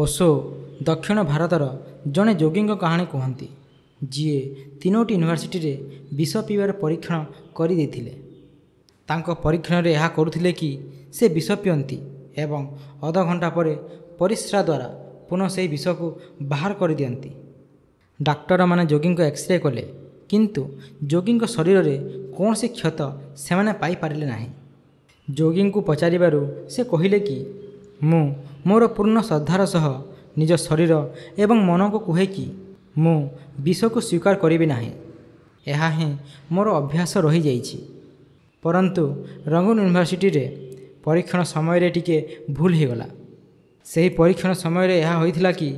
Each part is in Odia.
ଓଶୋ ଦକ୍ଷିଣ ଭାରତର ଜଣେ ଯୋଗୀଙ୍କ କାହାଣୀ କୁହନ୍ତି, ଯିଏ ତିନୋଟି ୟୁନିଭର୍ସିଟିରେ ବିଷ ପିଇବାର ପରୀକ୍ଷଣ କରିଦେଇଥିଲେ। ତାଙ୍କ ପରୀକ୍ଷଣରେ ଏହା କରୁଥିଲେ କି ସେ ବିଷ ପିଅନ୍ତି ଏବଂ ଅଧଘଣ୍ଟା ପରେ ପରିସ୍ରା ଦ୍ୱାରା ପୁନଃ ସେହି ବିଷକୁ ବାହାର କରିଦିଅନ୍ତି। ଡାକ୍ତରମାନେ ଯୋଗୀଙ୍କ ଏକ୍ସରେ କଲେ, କିନ୍ତୁ ଯୋଗୀଙ୍କ ଶରୀରରେ କୌଣସି କ୍ଷତ ସେମାନେ ପାଇପାରିଲେ ନାହିଁ। ଯୋଗୀଙ୍କୁ ପଚାରିବାରୁ ସେ କହିଲେ କି, ମୁଁ ମୋର ପୂର୍ଣ୍ଣ ଶ୍ରଦ୍ଧାର ସହ ନିଜ ଶରୀର ଏବଂ ମନକୁ କୁହେ କି ମୁଁ ବିଷକୁ ସ୍ୱୀକାର କରିବି ନାହିଁ। ଏହା ହିଁ ମୋର ଅଭ୍ୟାସ ରହିଯାଇଛି। ପରନ୍ତୁ ରଙ୍ଗୁନ ୟୁନିଭର୍ସିଟିରେ ପରୀକ୍ଷଣ ସମୟରେ ଟିକେ ଭୁଲ ହୋଇଗଲା। ସେହି ପରୀକ୍ଷଣ ସମୟରେ ଏହା ହୋଇଥିଲା କି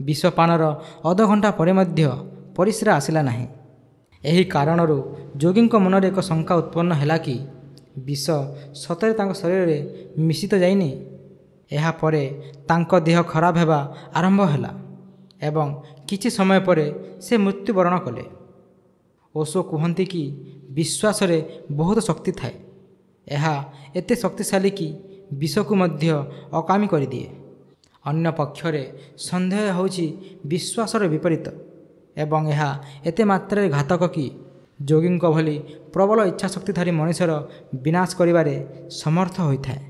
ବିଷପାନର ଅଧଘଣ୍ଟା ପରେ ମଧ୍ୟ ପରିସ୍ରା ଆସିଲା ନାହିଁ। ଏହି କାରଣରୁ ଯୋଗୀଙ୍କ ମନରେ ଏକ ଶଙ୍କା ଉତ୍ପନ୍ନ ହେଲା କି ବିଷ ସତରେ ତାଙ୍କ ଶରୀରରେ ମିଶି ତ ଯାଇନି। ଏହାପରେ ତାଙ୍କ ଦେହ ଖରାପ ହେବା ଆରମ୍ଭ ହେଲା ଏବଂ କିଛି ସମୟ ପରେ ସେ ମୃତ୍ୟୁବରଣ କଲେ। ଓଶୋ କୁହନ୍ତି କି ବିଶ୍ୱାସରେ ବହୁତ ଶକ୍ତି ଥାଏ। ଏହା ଏତେ ଶକ୍ତିଶାଳୀ କି ବିଷକୁ ମଧ୍ୟ ଅକାମୀ କରିଦିଏ। ଅନ୍ୟ ପକ୍ଷରେ ସନ୍ଦେହ ହେଉଛି ବିଶ୍ୱାସର ବିପରୀତ ଏବଂ ଏହା ଏତେ ମାତ୍ରାରେ ଘାତକ କି ଯୋଗୀଙ୍କ ଭଳି ପ୍ରବଳ ଇଚ୍ଛାଶକ୍ତିଧାରୀ ମଣିଷର ବିନାଶ କରିବାରେ ସମର୍ଥ ହୋଇଥାଏ।